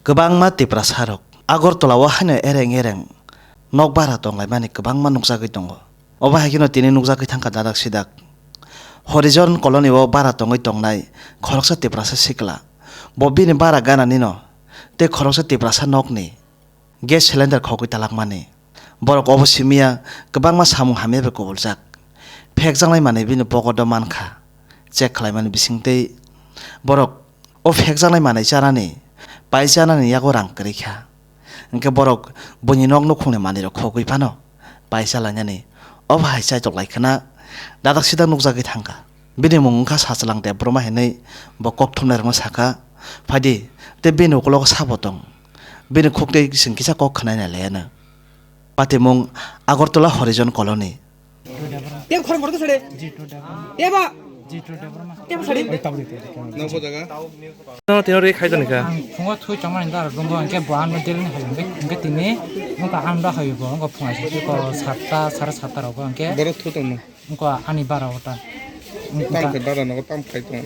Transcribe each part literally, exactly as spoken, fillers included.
Kwbangma Tiprasarok Agartala o haino ereng ereng nok bara tonglaimani kwbangma nukjagwi tongo. Obo hai kheno tini nukjagwi thangkha dadak sidak. Horizon Colony o bara tongwi tongnai khoroksa Tiprasa sikla. Bo bini bara gananino tei khoroksa Tiprasa nokni gas cylinder khogwi talakmani. Borok obo simiya kwbangma samung hamya bai kubuljak. Phekjaknai manwi bini pocket o mankha. Check khlaimani bisingtwi borok o phekjaknai manwi chanani, pai chanani yago rang kwrwi kha. Hwnkhe borok buini nok nukhungni manwirok khogwi phano pai cha lainani. Obo hai chaitok lai khna dadak sidak nukjagwi thangkha. Bini mung wngkha Sachwlang Debbarma hinwi bo kok thumnairokno sakha, "Phaidi, tei bini ukologo sabo tong?" Bini khuk tei chwng kisa kok khwnai nai laiano. Patimung Agartala Horizon Colony. Tebo khorang borok sade. Tebo. Tebo sade. Nang bo jaga? No, tino ri khai jani kha. Ang phungo thui tongmani dar bungo hwnkhe bo ano delni hai hwnkhe, hwnkhe tini wngkha ano da hai bo wngkha phunga sisi ko satta, sare satta rogo hwnkhe. Borok thu tongmo. Wngkha ani bara ota. Tam khe bara nogo tam khai tong.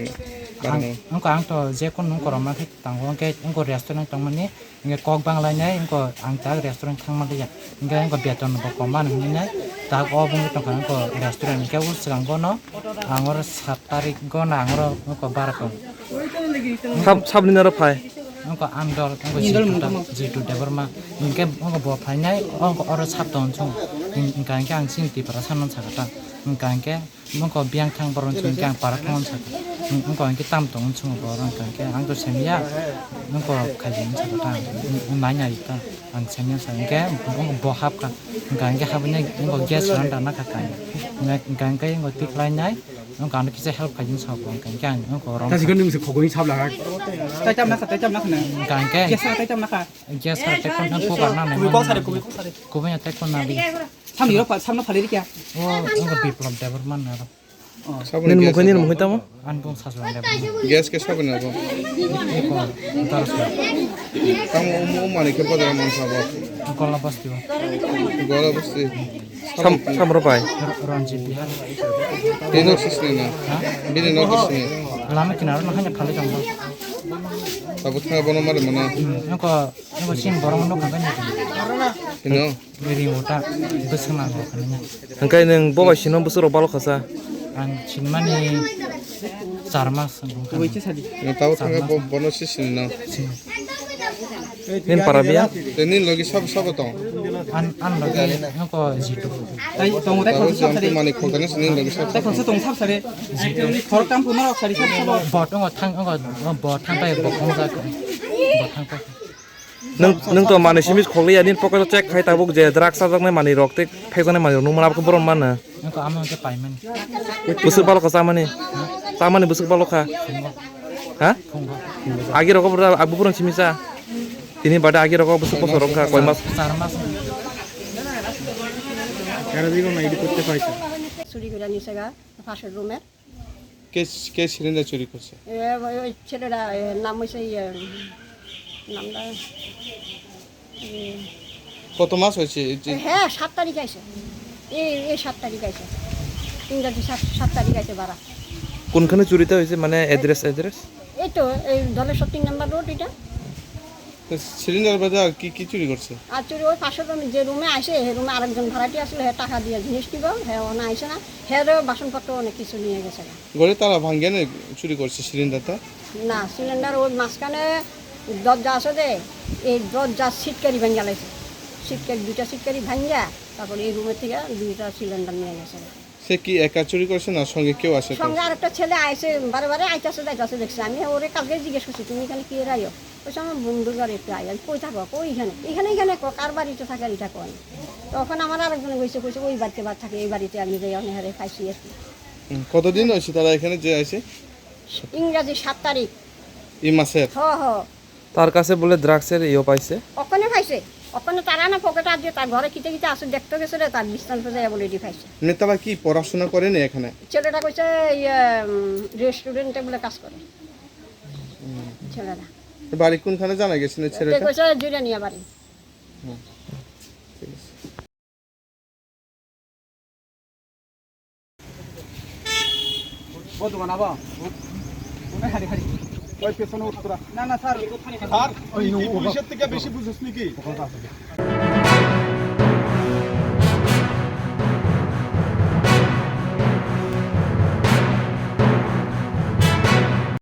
Bara nogo. Wngkha ang to je kun nung koroma khe tango hwnkhe wngkha restaurant tongmani. Hingke kok bang lainai, wngko ang tak restaurant thangma liya. Hingke wngko beton bo kom mano hinwi nai. Tak o bungwi tongkha wngko restaurant. Hingke o swkango no ang oro sat tarik go na ang oro wngko bara tong. Sab-, sabni naro phai? Wngko Andol, wngko Jitu ta, Jitu Debbarma. Hingke wngko bo phainai, wngko oro sat tong chwng. Hingka hingke ang chini Tiprasa no sakha ta. Hingka hingke Nokho biyang thang borok chwng khe ang para thang sakha. Nokho hwnkhe tam tongo chwng borok hwnkhe ang to semiya. Nokho khaijani sakha ta ang nai nai ta ang semiya sa hwnkhe bo hapkha. Hwnkha hwnkhe habwi nai nokho gas randa nakha kai. Hwnkha hwnkhe nokho tikhlai nai nokho ano kisa help khaijani sa bo hwnkha hwnkhe ang nokho rong. Tajikon nung se khogoi sabla ha. Tai tam nakha tai tam nakha na. Hwnkha hwnkhe. Gas sa tai tam nakha. Gas sa tai kon thang ko ba na nai. Kubui kok sare kubui kok sare. Kubui ya tai kon na bi. Samni rok pha-, samno phalwi rikya. O, wngkha Biplab Debbarma aro. Oh. Saboni Nini gas mokhe, nini mokhe tamo? Ani bung Sajwang Debbarma. Gas khe saboni abo? Eko, Darasma. Tamo umu umani khe bodol man sabo? Gola Basti o. Gola Basti. Sam-, samro pai? R-, Ranjit Bihari. Bini nok sisni na? Ha? Bini nok sisni? Lama kinaro no hanya phali tongbo. Abo thang bono mari mana? Hmm, eko, eko sin borong no kangkani. Sino? Ring uta bwswk nango hinwi. Hwnkhe nwng bo bai sino bwswk rok balo khasa? Ang sinimani char mas wngkha. Nwng tabuk thangkhe bo, bono se sinino? Sini. Nini para biya? Tei nini logi sabo sabo tong? An, an logi nokho Jitu. Tai tongo tai khoroksa sab sari. Mani khokani sini logi sabo. Tai khoroksa tong sab sari. Khorok tam puma rok sari sab sabo. Bo tongo thang, bo thang pai bo khongjak. Bo thang pai. Nwng, nwng to manwi simi khokliya, nini pocket o check khai tabuk je drugs chajaknai manwi rok tei phekjaknai manwi rok nung mano, abo khe borom mano. Nwng to amo hwnkhe paimani. Bwswk balo kha chamani? Chamani bwswk balo kha? Phungo. Ha? Phungo. Agi rogo bwra, abo borom simi cha. Tini bade agi rogo bwswk bosor rok kha, koi mas? Char mas. তেরো দিন না এডি করতে পাইছে। চুরি করে নিছে গা, পাশের রুমে। কে, কে সিলিন্ডার চুরি করছে? এ, ওই, ওই ছেলেটা, এ, নাম হইছে ইয়ে, নামটা, এ, কত মাস হয়েছে এই যে? হ্যাঁ, সাত তারিখ আইছে। এই, এই সাত তারিখ আইছে। ইংরাজি সাত, সাত তারিখ আইছে বারা। কোনখানে চুরিটা হয়েছে? মানে অ্যাড্রেস, অ্যাড্রেস? এই তো, এই ধলেশ্বর তিন নম্বর রোড এটা। তো সিলিন্ডার বাদে আর কি কি চুরি করছে? আর চুরি ওই পাশের রুমে, যে রুমে আসে, সেই রুমে আরেকজন ভাড়াটি আসলে, হ্যাঁ, টাকা দিয়ে জিনিস নিব, হ্যাঁ, ওনা আইসে না, হ্যাঁ, বাসনপত্র অনেক কিছু নিয়ে গেছে। ঘরে তালা ভাঙিয়া নে চুরি করছে সিলিন্ডারটা? না, সিলিন্ডার ওই মাঝখানে দরজা আছে যে, এই দরজা সিটকারি ভাঙিয়া লাইছে। সিটকারি, দুইটা সিটকারি ভাঙিয়া, তারপর এই রুমের থেকে দুইটা সিলিন্ডার নিয়ে গেছে। সে কি একা চুরি করছে না সঙ্গে কেউ আছে তার? সঙ্গে আরেকটা ছেলে আইছে, বারে বারে আইতাছে যাইতাছে দেখছি। আমি ওরে কালকে জিজ্ঞেস করছি, "তুমি এখানে কি এর আইও?" কইছে, "আমার বন্ধু ঘরে একটু আই।" আমি, "কই থাকো?" "কই এখানে।" "এখানে, এখানে কো, কার বাড়িতে থাকে এটা কই।" তখন আমার আরেকজনে কইছে, কইছে, "ওই বাড়িতে বা থাকে, এই বাড়িতে আমি যাই, অনেক হারে খাইছি আর কি।" হুম, কতদিন হয়েছে তারা এখানে যে আছে? ইংরাজি সাত তারিখ। এই মাসের? হ, হ। তার কাছে বলে ড্রাগসের ইয়ে পাইছে। ওখানে পাইছে, ওখানে তারা না পকেটে আছে, তার ঘরে কিতে কিতে আছে দেখতে গেছে রে, তার বিছনার উপরে যাইয়া বলে এটি পাইছে। মানে তারা কি পড়াশোনা করেনি এখানে? ছেলেটা কইছে, ইয়ে, উম, রেস্টুরেন্টে বলে কাজ করে। হুম। ছেলেটা। বাড়ি কোনখানে জানা গেছে না এটা ছেলেটা? কইছে জিরানিয়া বাড়ি। হুম, ঠিক আছে। O dogan abo? Onek hari hari. ওই পেছনে উঠ তোরা। না, না, স্যার। স্যার, তুই কি পুলিশের থেকে বেশি বুঝিস নাকি?